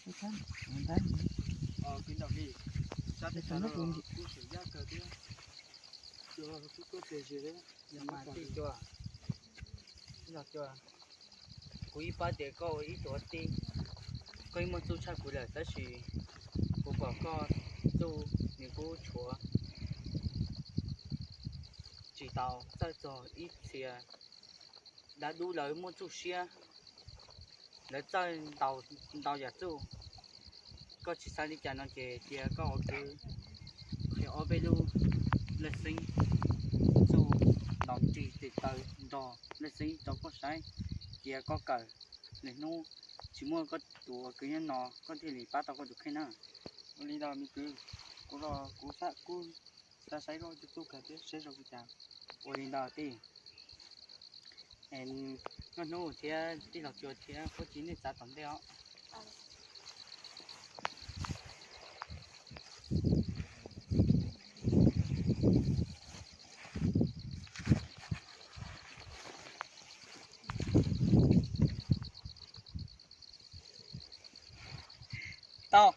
Tus ntawd li, sab teb chaws no kuj seem yaj kawg thiab. Cua kuj tuaj kiag ze thiab. Yog mas tij cua, yog cua, kuv yeej paub tias koj ua ib tug tij, koj yeej muaj txuj tshaj kuv lawm, tab sis kuv pom koj txuj nws kuj tshuav, tsis tau txawj txog ib txhia. Dab dub lawv muaj txuj siab, lawv txawj ntau yam txuj. Koj tsis xav li cas no ces cia koj ua kwv qhia ob peb lub lej xeeb txuj ntaus nrig tes taw nrog lej xeeb rau koj saib, cia koj kawm. Niaj hnub tsis muaj koj tus ua kwv nyob no koj thiaj li pab tau koj tus kheej na. Ua li ntawd me kwv, kuv los kuv xav kuj xav saib koj tus txuj kawg thiab saib zoo li cas. Ua li ntawd tij, noj hnub thiab tij los cua thiab huab tsis nej txav tom ntej os. Tau.